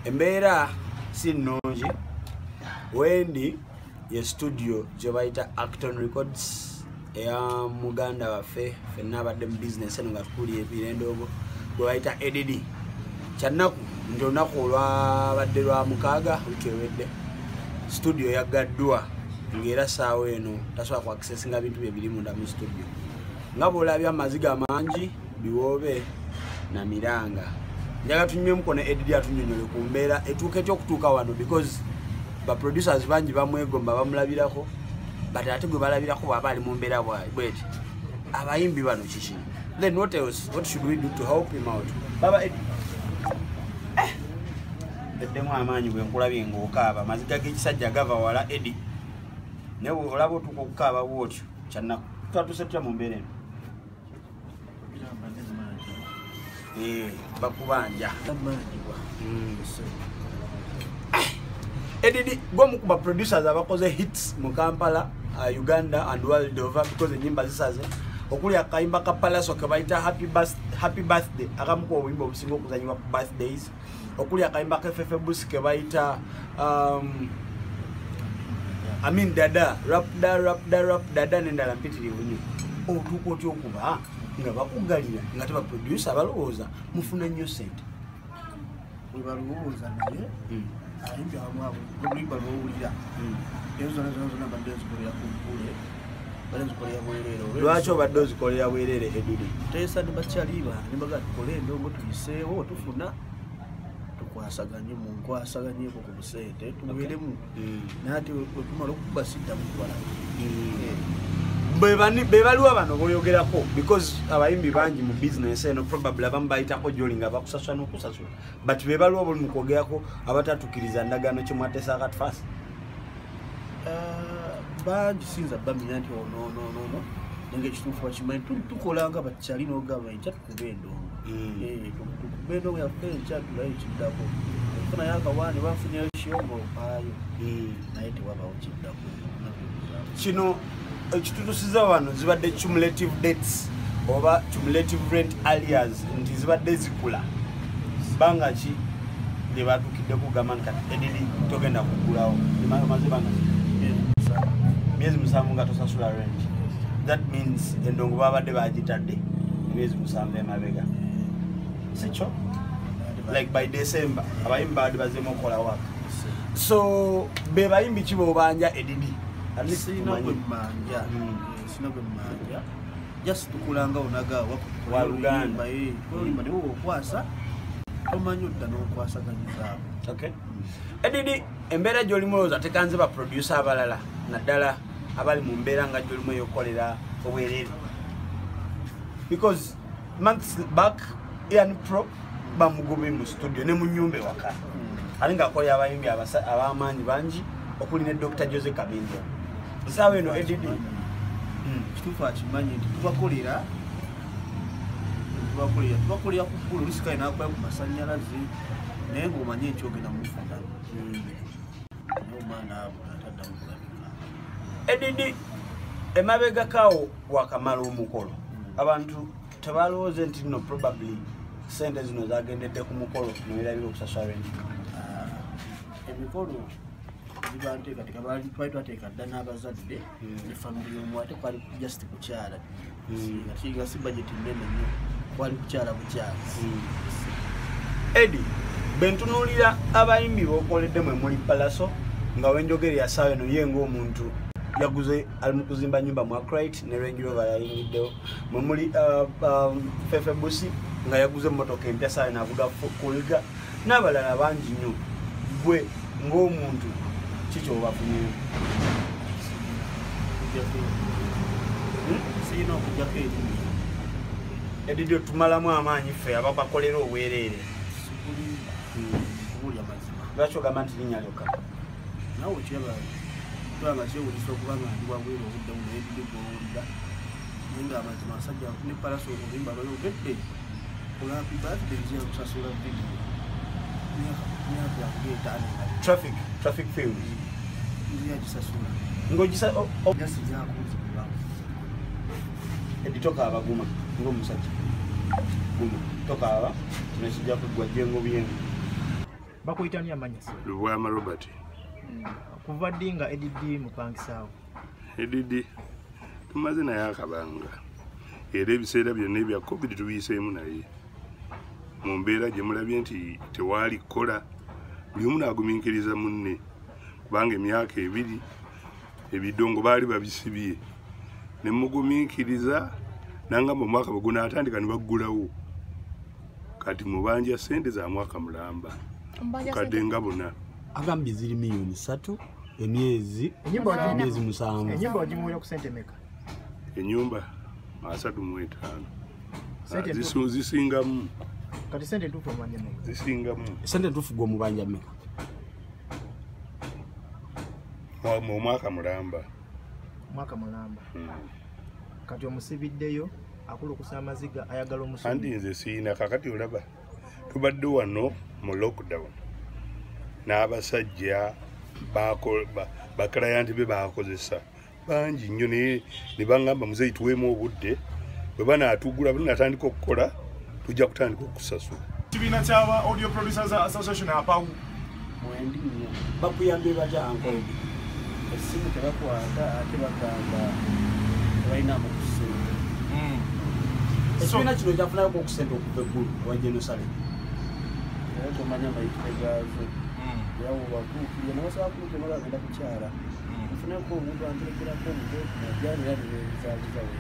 Embeera si nnungi. Wendi ye studio gye bayita Acton Records eya muganda waffe, ffenna abadde mu bizinesi eno nga tukulira ebirendoogo, gwe bayita Eddie Dee. Kyannaku nti olunaku olwabadde lwa mukaaga wiiki ewedde studio yaggaddwa, ng'era ssaawa eno tasobola ku accessinga bintu bye biri munda mu studio. Nga bw'olabye amaziga mangi, biwoobe na miranga. Njagala tunyumyemuko ne Eddie Dee atunyonyole ku mbeera etuuka etya okutuuka wano, because ba producers bangi bamwegomba, bamulabirako, but ate gwe balabirako bw'aba ali mu mbeera bweti, abayimbi bano kiki? Then what else, what should we do to help him out? Baba Eddie, eddemu amaanyi bwe nkulabye ng'okaaba, amaziga g'ekisajja gava wala. Eddie, naye olaba otuuka okukaaba bwotyo, kyannaku. Twatuuse tutya mu mbeera eno? Bakubanja. Eddie Dee, gwomu ku ba producers abakoze hits mu Kampala, Uganda and world over, because enyimba zisaze, okuli akayimba ka Palaso ke bayita Happy Birthday, akamu ku obuyimba obusinga okuzanyibwa ku birthdays, okuli akayimba ka Fefe Busi ke bayita Amin Dada, Rap Da Rap Da Rap Dada, n'endala mpitirivu nnyo. Otuuka otya okuba nga bakuggalira nga teba producer balowooza mufuna nnyo sente? Webalowooza, naye abayimbi abamu abo oluyimba lwowulira, ezo zonna zonna zonna badde nzikolera ku bbule, badde nzikolera bwereere. Lwaki obadde ozikolera bwereere, Eddie Dee? Teesa ne bakyali bange, nembaga tukole endongo tuyiseewo, tufuna tukwasaganye mu nkwasaganyeko ku busente tubeeremu, naye ate wetumala okukuba siddamu kubalaba. Be baliwa bano boyogerako? Because abayimbi bangi mu business eno, probably abamu bayitako gyoli nga bakusasula n'okusasula, but be baliwa boli mu kwogerako abatatukiriza ndagaano kyemwateesa akati fast? Bangi, siyinza bamenya nti onononono, nenge ekituufu bakimanyi. Tukola nga bakyali n'ogamba enkya tukube endongo. Tukube endongo yaffe enkya, tulayo ekiddako, ofunayo akawaani, bafunyeyo kyonga opaayo, naye tewabawo kiddako. Kino ekitutusiza wano zibadde cumulative debts oba cumulative rent arrears, nti zibadde zikula bbanga ki lye batuukidde kugamba nti kati Eddie Dee togenda kuggulawo? Omaze banga ki? Myezi 7 nga tosasula rent. That means endongo babadde bagitadde emyezi 7 emabega, si kyo? Like by December abayimbi babadde bazeemu okukola work. So be bayimbi ki bobanja, Eddie Dee? At least Sirina tumanye. gwe mmanja. Sirina gwe mmanja, just tukulanga onagawa. Waluganda. Oluyimba naye okwasa tomanyi odda n'okwasaganyizaako. Okay. Eddie Dee, embeera gy'olimu olowooza tekanze ba producer abalala, naddala abali mu mbeera nga gy'olimu ey'okukolera obwereere? Because months back Ian Pro bamugobye mu studio ne mu nnyumba ewaka, ate ng'akolera abayimbi ab'amaanyi bangi, okuli ne Dr Jose Chameleone. Nsaawa eno, Eddie Dee, Kituufu akimanyi nti tubakolera, tubakolera, tubakolera ku ggulu olusikaye n'akola ku masanyalaze, naye ng'omanye nti ogenda mufuna, naye omwana abo ataddamu kulabika. Eddie Dee, emabegakawo wakamala omukolo, abantu tebalowooze nti nno probably sente zino zagendedde ku mukolo nowerabira okusasula rent? Ah, emikolo giba nteekateeka, twali twateeka dda n'abazadde ne family y'omu, ate kwali just kukyala, nga si budget nnene nnyo, kwali kukyala bukyazi. Eddie, bwe ntunuulira abayimbi b'okoledde, mwe muli Palaso, nga wenjogere yasaawa eno ye ng'omuntu yaguze, ali mu kuzimba nyumba mu Akright ne Range Rover yayingiddewo, mwe muli Fefe Busi nga yaguze emmotoka empya, saawa eno avuga Kuga, n'abalala bangi nnyo. Gwe ng'omuntu kiki obafunyeyo? Sirina okugjako erinnya. Eddie Dee, tumalamu amaanyi ffe ababakolera obwereere. Sikulimba, kubuulya mazima. Lwaki ogamba nti linnya lyokka? Nawe okiraba, tulaba kyewulisa okuba nga ndi wabweru obudde buno, Eddie Dee gwowulira, naye nga amazima asajja ne Palaso oluyimba lwayogedde olwa happy birthday, nzira kusasula video myaka yange 5 emabega. Traffic Films. Nzira gisasula. Ng'ogisa Just nzakunzikulawo. Eddie, tokaaba, guma ng'omusajja, guma, tokaaba, kino kijja kuggwa jjengo byengo. Bakuyita ani amanya se? Lubwama Robert. Kuva ddi nga EDD mupangisaawo? EDD tumaze naye akabanga, era ebiseera byonna ebya COVID tubiyiseemu naye mu mbeera gye mulabye nti tewaali kukola, buli omu n'agumiikiriza munne, kubanga emyaka 2 ebidongo baali babisibye, ne mugumiikiriza nangamba omwaka bwe gunaatandika ne baggulawo. Kati mubanja ssente za mwaka mulamba kadde nga buna. Agambye ziri miliyoni 3 emyezi 7. Ennyumba wagimuwera ku ssente meka? Ennyumba 35. Zisingamu. Kati ssente ntuufu omubanja meka? Zisingamu. Ssente ntuufu gwe omubanja meka? Mu mwaka mulamba. Mwaka mulamba. Kati omusibiddeyo akulukusa amaziga ayagala omusubi. Andi nze siina kakati olaba tubadde wano mu lockdown n'abasajja bakalayanti be bakozesa bangi nnyo ne bangamba muzeeyi tuweemu obudde bwe banaatugula banatandika okukola tujja kutandika okusasula. Kibiina ky'aba Audio Producers Association APAU mwendi nnyo. Bakuyambye batya uncle? Essimu tebakwata ate bagamba tebalina amakusente. Ekibiina kino kyafunayo okusente okuva eggulu owa Jenosale. Naye tomanya amayitire gaazo. Yawo bakuukirira nabasaba kumutemala agenda kukyala. Nfuneko omuntu anterekerako omuto najja era ne beebuzaabuza we.